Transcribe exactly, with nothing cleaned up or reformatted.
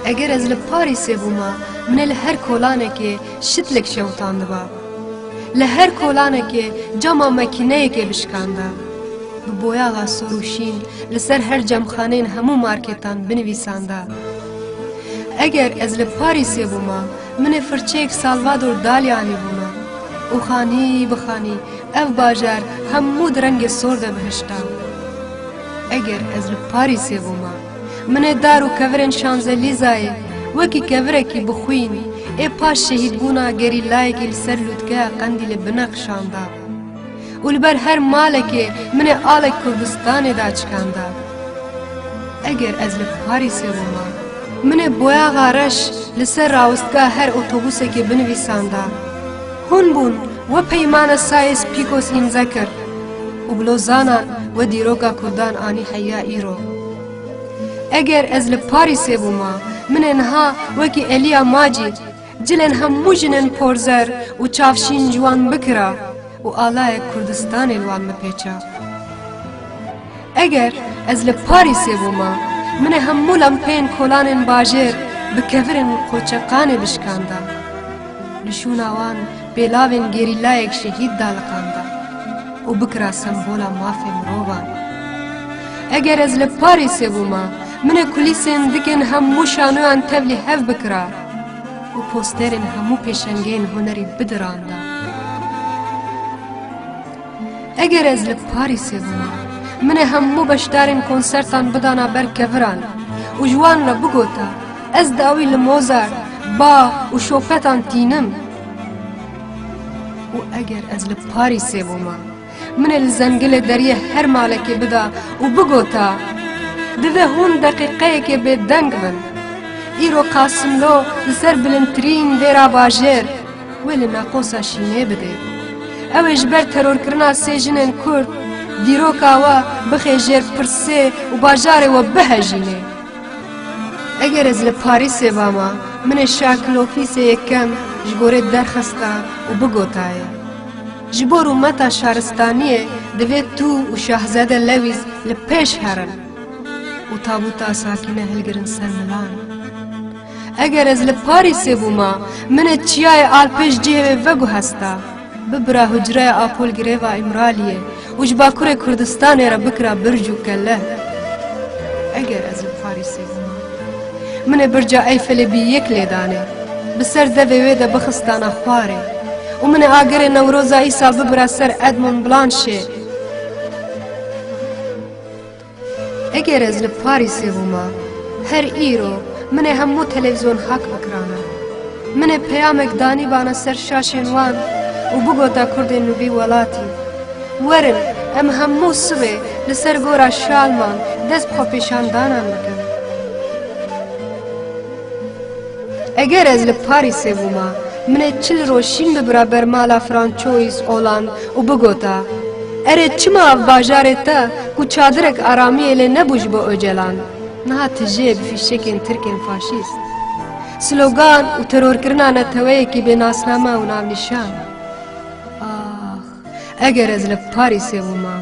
Eger ez li Parîsê bûma, min ê li her kolanekê şitlek şewtandiba. Li her kolanekê cama makîneyekê bişkanda. Bi boyaxa sor û şîn li ser her camxaneyên hemû marketan binivîsanda. Eger ez li Parîsê bûma, min ê firçeyek Salvador Dalî anîbûna û xanî bi xanî ev bajar hemû di rengê sor de bihişta. Eger ez li Parîsê bûma, min ê dar û kevirên Şanzelîzayê wekî kevirekî bi xwîn ê paş şehîdbûna gerîlayekî li ser lûtkeya Qendîlê bineqşanda û li ber her malekê min ê alek Kurdistanê daçikanda. Eger ez li Parîsê bûma, min ê boyaxa reş li ser rawistgeha her otobûsekê binivîsanda. Hûn bûn we peymana Sais Picos îmze kir û bi lozanan we dîroka Kurdan anî heya îro. Eger ez li Parîsê bûma, min ê niha wekî Eliya Macî cilên hemû jinên porzer û çavşîn ji wan bikira û alayek Kurdistanê li wan bipêça. Eger ez li Parîsê bûma, min ê hemû lempeyên kolanên bajêr bi kevirên qoçeqanê bişkanda. Li şûna wan pêlavên gerîlayek şehîd daliqanda û bikira sembola mafê mirovan. Eger ez li Parîsê bûma, min ê kulîsên dikên hemû şanoyan tevlî hev bikira û posterên hemû pêşengeyên hunerî bidiranda. Eger ez li Parîsê bûma, min ê hemû beşdarên konsertan bidana ber keviran û ji wan re bigota, ez dawî li Mozart, Bach û Chopin'tan tînim. Û eger ez li Parîsê bûma, min ê li zengilê deriyê her malekê bida û bigota, divê hûn deqîqeyekê bêdeng bin. Îro Qasimlo li ser bilindtirîn dêra bajêr wê li naqosa şînê bidê. Ew ê ji ber terorkirina sê jinên Kurd dîroka we bixê jêr pirsê û bajarê we bihejînê. Eger ez li Parîsê bama, min ê Şakilofîsê yekem ji gorê derxista û bigotayê, ji bo rûmeta şaristaniyê divê tu û Şahzade Lewîs li pêş herin û tabûta Sakîne hilgirin ser milan. Eger ez li Parîsê bûma, min ê çiyayê Alpê ji cihê wê veguhesta, bibira hucreya Apolgirêva Îmraliyê û ji Bakurê Kurdistanê re bikira birc û kele. Eger ez li Parîsê bûma, min ê birca Eyfelê bî yek lêdanê, bi ser devê wê de bixistana xwarê û min ê agirê Newroza îsal bibira ser Edmond Blanchê. Eger ez li Parîsê bûma, her îro min ê hemû televîzyon hak bikirana. Min ê peyamek danîbana ser şaşên wan û bigota Kurdên nûvî welatî, werin, em hemû sibê li ser gora Şalman dest bi xwepêşandanan bikin. Eger ez li Parîsê bûma, min ê çil roj şîn bibira ber mala François Hollande û bigota, erê çima ev bajarê te ku çadirek aramiyê lê nebû ji bo Ocalan, niha tijê bi fîşekên tirkên faşîst, slogan û terorkirina neteweyekî bê nasname û navnîşan. Ax, eger ez li Parîsê bûma,